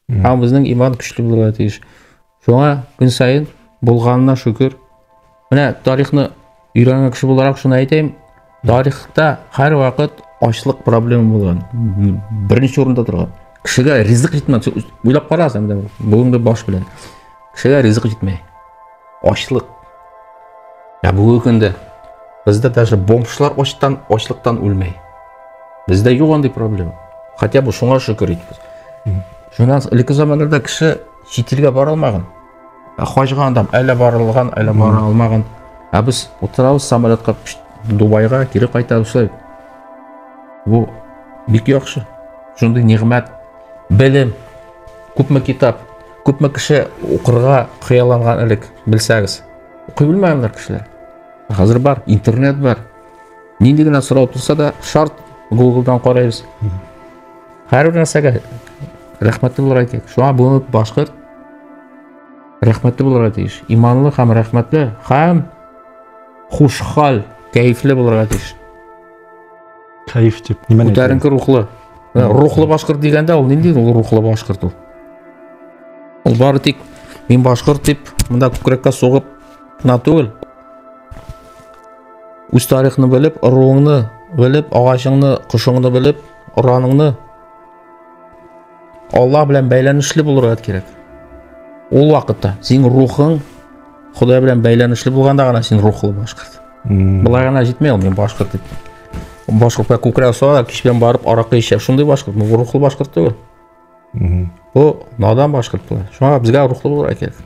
Һәм безнең иман көчле булырга тиеш. Шуңа көн саен булганына шөкер. Менә тарихны өйрәнгән кеше буларак шуны әйтәм, тарихта һәрвакыт ачлык проблема булган. Беренче урында торган. Кешегә ризык җитмәде. Уйлап карасаң, менә бүгенге баш белән. Кешегә ризык җитмәй. Ачлык. Ә бүгенге көндә бездә даже бомжлар ачтан, ачлыктан үлмәй. Бездә юк андый проблема. Хотя бы шуңа шөкер итбез. Шуннан соң элекке заманнарда кеше чит илгә бара алмаган. Ә хаҗга анда әллә барылган, әллә бара алмаган. Ә без утырабыз самолетка Дубайга кире кайтабыз шулай. Бу бик яхшы. Шундый нигъмәт, белем, күпме китап, күпме кеше укырга хыялланган элек, белсәгез. Укый белмәгәннәр кешеләр. Хәзер бар, интернет бар. Нинди генә сорау туса да, шарт Google'дан карайбыз. Һәрбер нәрсәгә рәхмәтле булырга кирәк. Шуңа бүген башкорт рәхмәтле булырга тиеш. Иманлы һәм рәхмәтле һәм хушхал, кәефле булырга тиеш. Кәеф дип нимәне? Күтәренке рухлы. Рухлы башкорт дигәндә ул нинди ул рухлы башкорт ул? Ул бары тик мин башкорт дип монда күкрәккә сугып кына түгел. Үз тарихны белеп, ыруыңны белеп, агачыңны, кошыңны белеп, ораныңны Алла белән бәйләнешле булырга кирәк. Ул вакытта синең рухың Ходай белән бәйләнешле булганда гына син рухлы башкорт. Болай гына җитмәй ул, мин башкорт дип. Башкортка күкрәк суга, кич белән барып аракы эчә. Шундый башкорт, бу рухлы башкорт түгел. Бу надан башкорт була. Шуңа безгә рухлы булырга кирәк.